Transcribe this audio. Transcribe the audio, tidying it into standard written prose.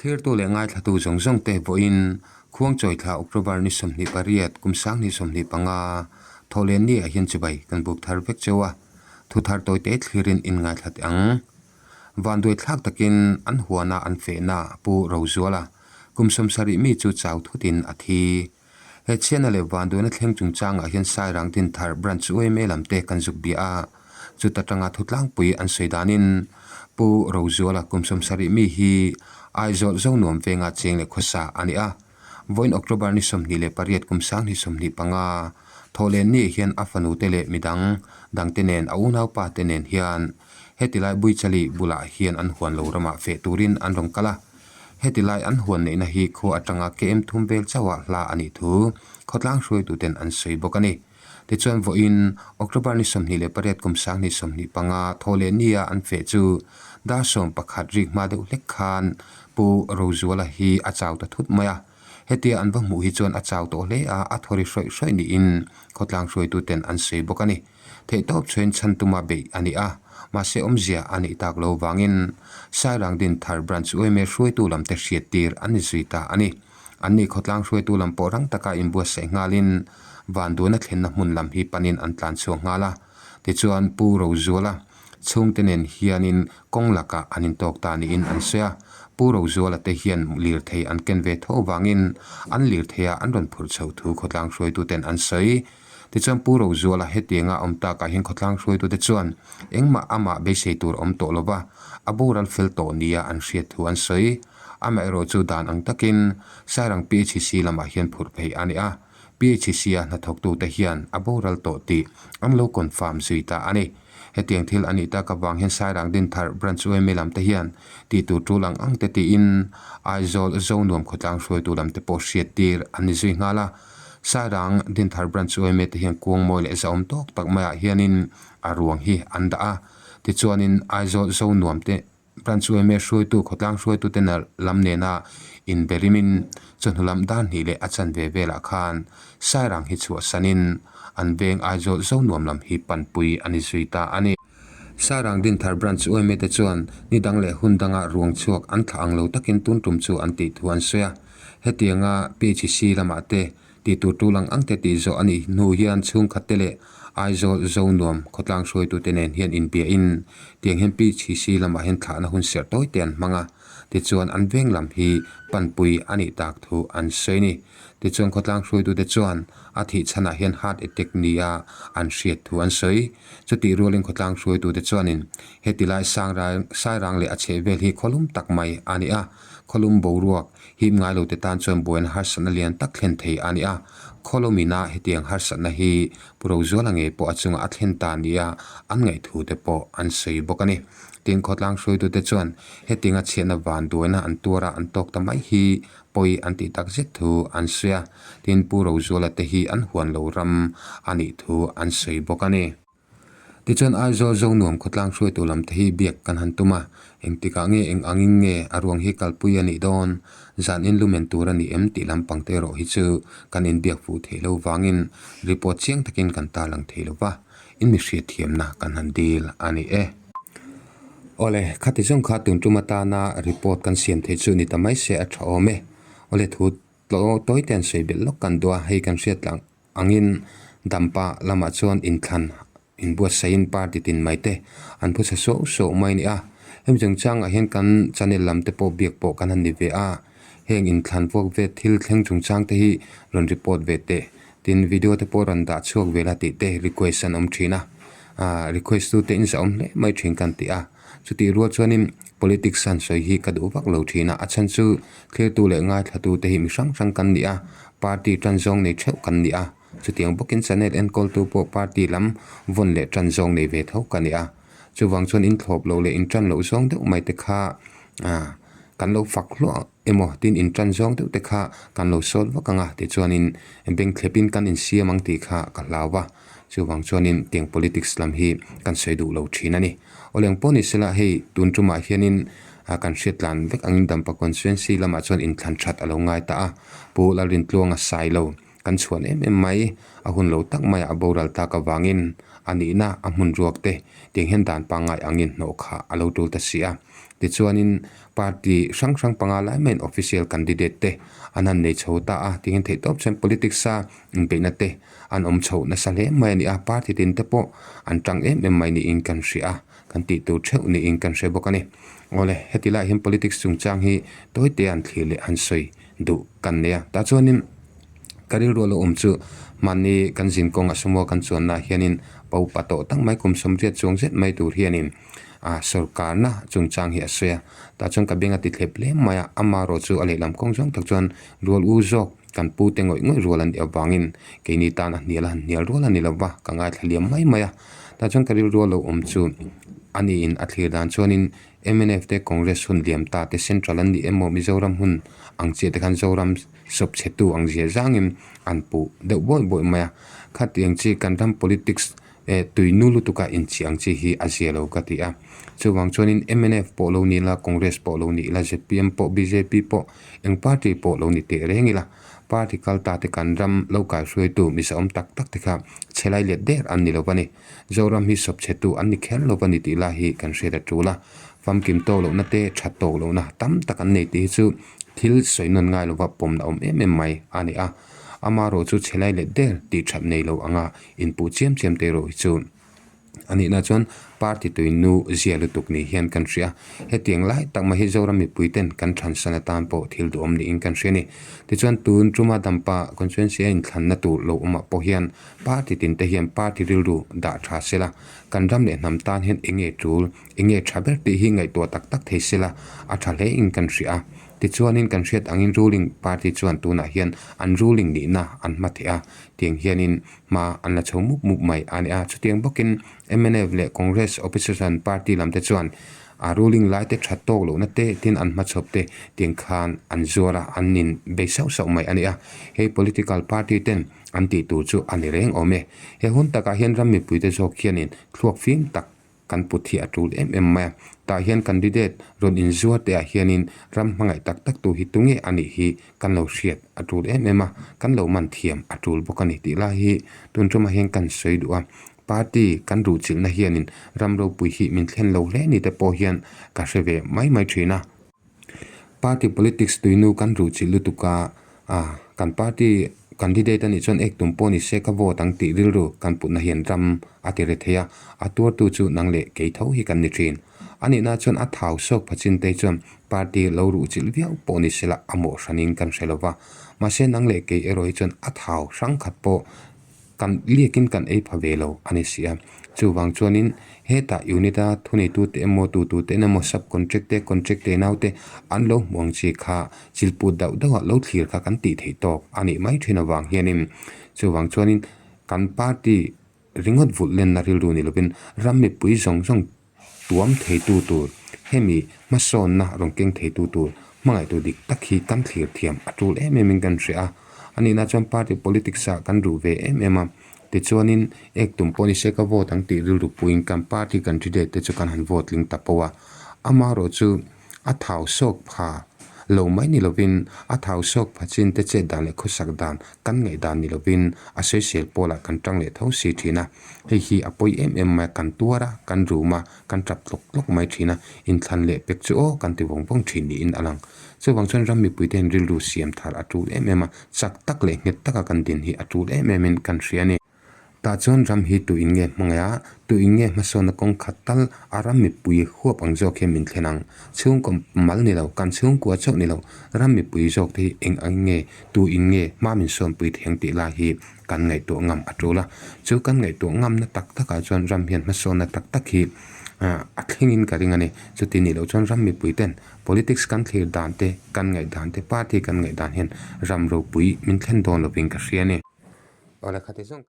Thlirtu leh ngaithlatu zawng zawng te vawiin Khuangchawi thla October ni 28 kum 2025 thawhlen ni ah hian chibai kan buk thar vek cheu a, thu thar tawi te thlirin in ngaithla teh ang. Vanduai thlak takin an huana an fehna Pu Rozuala kum 70 mi chu chau thutin a thi. He chhiatna leh vanduaina thleng chungchangah hian Sairang Dinthar Branch yma lam te kan zuk bia a, chuta tanga thutlangpui an sawi danin Pu Rozuala kum 70 mi hi Aizawl Zonuam venga cheng leh khawsa a ni a. Vawiin October ni 28 kum 2025 thawhlen ni hian a fanu te leh midang dangte nen a unaupa te nen hian hetilai Buichali bulah hian an huan lo ramah feh turin an rawn kal a. Heti lai an huan neihna hi khua atanga KM thum vel chauhah hla a nih thu khawtlang hruaituten an sawi bawk a ni. Tichuan vawiin October ni 28 kum 2025 thaw leh nia an feh chu dar 11 rik hma deuh hlek khan Pu Rozuala hi a chau ta thut mai a. Hetia an va hmuh hi chuan a chau tawh hle a, a thaw ri hrawih hrawih niin khawtlang hruaituten an sawi bawk a ni. Theihtawp chhuain chhan tuma beih a ni a, mahse awmzia a nih tak lo vangin Sairang Dinthar Branch yma hruaitu lamte hriattir an ni zui ta a ni. An ni khawtlang hruaitu lam pawh rang taka inbuatsaih nghalin vanduana thlenna hmun lam hi panin an tlan chhuak nghal a. Tichuan Pu Rozuala chhungte nen hianin kawng lakah an intawk ta niin an sawi a. Pu Rozuala te hian lirthei an ken ve tho vangin an lirtheiah an rawn phurh chhoh thu khawtlang hruaituten an sawi. Tichuan Pu Rozuala hetianga awm takah hian khawtlang hruaitute chuan engmah amah beisei tur awm tawh lova a boral fel tawh nia an hriat thu an sawi. Amaherawh chu dan ang takin Sairang PHC lamah hian phurh phei a ni a, PHC-a hnathawktute hian a boral tawh tih an lo confirm zui ta a ni. Hetiang thil a nih tak avang hian Sairang Dinthar Branch yma lam te hian tih tur tul ang ang te tiin Aizawl Zonuam khawtlang hruaitu lam te pawh hriattir an ni zui nghal a. Sairang Dinthar Branch yma te hian kuangmawi leh zahawm tawk tak maiah hianin a ruang hi an dah a. Tichuanin Aizawl Zonuam te Branch yma hruaitu khawtlang hruaitute lam nena inberimin chawhnu lam dar hnih leh a chanve velah khan Sairang hi chhuahsanin an veng Aizawl Zonuam lam hi panpui a ni zui ta a ni. Sairang Dinthar Branch yma te chuan ni dang leh hun danga ruang chhuak an thlah ang lo takin tun tum chu an tih thu an sawi a. Hetianga PHC lamah te tih tur tul ang ang te tih zawh a nih hnu hian chhungkhat te leh Aizawl Zonuam khawtlang hruaitute nen hian inbiahin tiang hian PHC lamah hian thlahna hun serh tawi te an hmang a, tichuan an veng lam hi panpui a nih tak thu an sawi a ni. Tichuan khawtlang hruaitute chuan a thih chhanah hian heart attack nia an hriat thu an sawi. Chutih rualin khawtlang hruaitute chuanin heti lai Sairang leh a chhehvel hi khawlum tak mai a ni a, khawlum boruak Hip ngai lo te tan chuan buaina harsatna lian tak thlen thei a ni a, Khawlawmina hetiang harsatna hi Pu Rozuala ngei pawh a chungah a thlen ta nia an ngaihthu te pawh an sawi bawk a ni. Tin, khawtlang hruaitute chuan hetianga chhiatna vanduaina an tuar a an tawk ta mai hi pawi an tih tak zet thu an sawi a, tin Pu Rozuala te hi an huan lo ram a nih thu an sawi bawk a ni. Tichuan Aizawl Zonuam khawtlang hruaitu lam te hi biak kan han tum a, engtikah nge eng angin nge a ruang hi kalpui a nih dawn, zan in lumen tur a ni em tih lampang te erawh hi chu kan inbiak fuh theih lo vangin report chiang takin kan tarlang thei lo va, in mi hriatthiamna kan han dil a ni e. Awle, khati zawng kha tun tum atana report kan siam theih chu ni ta mai se a tha awm e. Awle thu tawi te an sawi belh lawk kan duh a, hei kan hriat tlang. Angin Dampa lamah chuan inthlan inbuatsaihin party tin mai te an phusa suau suau mai a ni a. Hemi chungchangah hian kan channel lam te pawh biak pawh kan han ni ve a. Heng inthlan vuak vet thil thleng chungchang te hi rawn report ve teh. Tin video te pawh rawn dah chhuak ve la tih te request an awm thin a. Aaa request tu te inzahawm hle mai thin kan ti a. Chutih rual chuanin politics an sawi hi ka duh vak lo thin a. A chhan chu thlirtu leh ngaithlatu te hi mi hrang hrang kan ni a. Party tan zawng nei theuh kan ni a, chutiang bawkin channel enkawltu pawh party lam vawn leh tan zawng nei ve tho ka ni a. Chuvang chuan inthlawp loh leh intan loh zawng deuh mai te kha ah kan lo fak hluah emaw tin intan zawng deuh te kha kan lo sawt vak ang a, tichuanin bengthlepin kan insiam ang tih kha ka hlau va. Chuvang chuanin tiang politics lam hi kan sawi duh lo thin a ni. Aw leng pawh ni sela hei tun tumah hianin kan hriat tlan vek angin Dampa constituency lamah chuan inthlan that a lo ngai ta a. Pu Lalrintluanga sai lo kan chhuan em em mai, a hun lo tak maiah a boral tak avangin a nihna a hmun ruak te tiang hian dan pangngai angin hnawh kha a lo tul ta si a. Tichuanin party hrang hrang panga lai maiin official candidate te an han nei chho ta a, tihian theihtawp chuan politics a inbeihna te an awm chho nasa hle mai a ni a, party tin te pawh an tang em em mai niin kan hria a, kan tih tur theuh niin kan hre bawk a ni. Awle, heti laiah hian politics chungchang hi tawi te an thlir leh an sawi duh kan nei a, tah chuanin ka rilru a lo awm chu mahni kan zin kawngah sumua kan chuannaah hianin pa upa tawh tak mai kum sawmriat chuang zet mai tur hianin a sorkarna chungchang hi a sawi a, tah chuan ka beng a ti thlep hle mai a, amaherawh chu a lehlam kawng zawng tak chuan rual u zawk kan pu te ngawih ngawih rual an nih avangin keini tan a hnial a han hnial rual a ni lova ka ngaithla liam mai mai a, tah chuan ka rilru a lo awm chu a niin a thlir dan chuanin mnf te Congress hun liam ta te Central an nih emaw Mizoram hun ang chiah te khan Zoram sawp chhetu ang zia zangin an puh deuh bawih bawih mai a, khatiang chi kan ram politics Eh, tui nu lutuka inchih ang chi hi a zia lo ka ti a. Chuvang chuanin mnf pawh lo ni ila, Congress pawh lo ni ila, zpm pawh, bjp pawh, eng party pawh lo ni teh reng ila, party kal ta te kan ram lo kaihruaitu misaawm tak tak te kha chhelai let der an ni lo va ni. Zoram hi sawp chhetu an ni kher lo va ni tih lai hi kan hriat a tul a. Famkim tawk lohna te, that tawk lohna tam tak an nei tih hi chu thil sawi nawn ngai lova pawmna awm em em mai a ni a. Amaherawh chu chhelai let der tih that nei lo anga inpuh chiam chiam te erawh hi chu a nihna chuan party tui nu zia lutuk ni hian kan hria. Hetiang lai tak mai hi Zoram mipui ten kan thansan atan pawh thil duhawm niin kan hria a ni. Tichuan tun tuma dampa constituency a inthlanna tur lo awmah pawh hian party tin te hian party rilru dah tha sela kan ram leh hnam tan hian eng nge tul eng nge tha ber tih hi ngaihtuah tak tak thei sela a tha hle in kan hria a. Tichuanin kan hriat angin ruling party chuan tunah hian an ruling nihna an hma theih a, tiang hianin hma an la chho mup mup mai a ni a. Chutiang bawkin mnf leh Congress opposition party lam te chuan a ruling lai te that tawk lohna te tin an hmachhawp te tiang khan an zuar a, an nin bei sauh sauh mai a ni a. Hei political party ten an tih tur chu a ni reng awm e. He hun takah hian ram mipuite zawk hianin thluak fim tak Kan put hi a tul em em mai a, tah hian candidate rawn inzuar te ah hianin ram hmangaih tak tak tu hi tunge a nih hi kan lo hriat a tul em em a, kan lo man thiam a tul bawk a ni tih lai hi tun tumah hian kan sawi duh a, party kan ruhchilhna hianin ram ropui hi min thlen lo hle ni te pawh hian ka hre ve mai mai thin a. Party politics tuinu kan ruhchilh lutuk a, ah kan party candidate a nih chuan ek tum pawh ni se ka vote ang tih rilru kan putna hian ram a ti re thei a, a tuartu chu nang leh kei tho hi kan ni thin. A nihna chuan a thau sawk phachin te chuan party lo ruhchilh viau pawh ni sela a mawh hranin kan hre lova, mahse nang leh kei erawh hi chuan a thau hrang khat pawh Kan liakin kan ei pha ve lo a ni si a. Chuvang chuanin hetah unit a thuneitute emaw tutute emaw sub contract te contract te naute an lo hmuh ang chi kha chilput dauh dauh ah lo thlir kha kan tih theih tawk a nih mai thin avang hianin chuvang chuanin kan party ringawt vulh lenna rilru ni lovin ram mipui zawng zawng Tuam theitu tur, hemi hmasawnna rawn keng theitu tur hmangaihtu dik tak hi kan thlir thiam a tul em em in kan hria a. A nihna chuan party politics ah kan duh ve em em a, tichuanin ek tum pawh ni se ka vote ang tih rilru puiin kan party candidate te chu kan han vote tling ta poh a. Amaherawh chu a thau sawk pha lo mai ni lovin a thau sawk pha chin te chet dan leh khawsak dan kan ngaih dan ni lovin a sawisel pawlah kan tang leh tho si thin a. Hei hi a pawi em em mai a, kan tuar a, kan rum a, kan tap tlawk tlawk mai thin a, inthlan leh pek chu aw kan ti vawng vawng thin niin a lang. Chuvang chuan ram mipuite hian rilru siam thar a tul em em a, chak tak leh nghet taka kan din hi a tul em em in kan hria a ni. Tah chuan ram hi tu in nge hmangaih a, tu in nge hmasawnna kawng khat tal a ram mipui huap ang zawk hian min thlen ang. Chhungkaw mal ni lo, kan chhungkua chauh ni lo, ram mipui zawk te hi eng ang nge, tu in nge hma min sawnpui thei ang tih lai hi kan ngaihtuah ngam a tul a. Chu kan ngaihtuah ngamna tak takah chuan ram hian hmasawnna tak tak hi a thlengin ka ring a ni. Chuti nih loh chuan ram mipui ten politics kan thlir dan te, kan ngaih dan te, party kan ngaih dan hian ram ropui min thlen dawn lovin ka hria a ni. Awle khati zawng.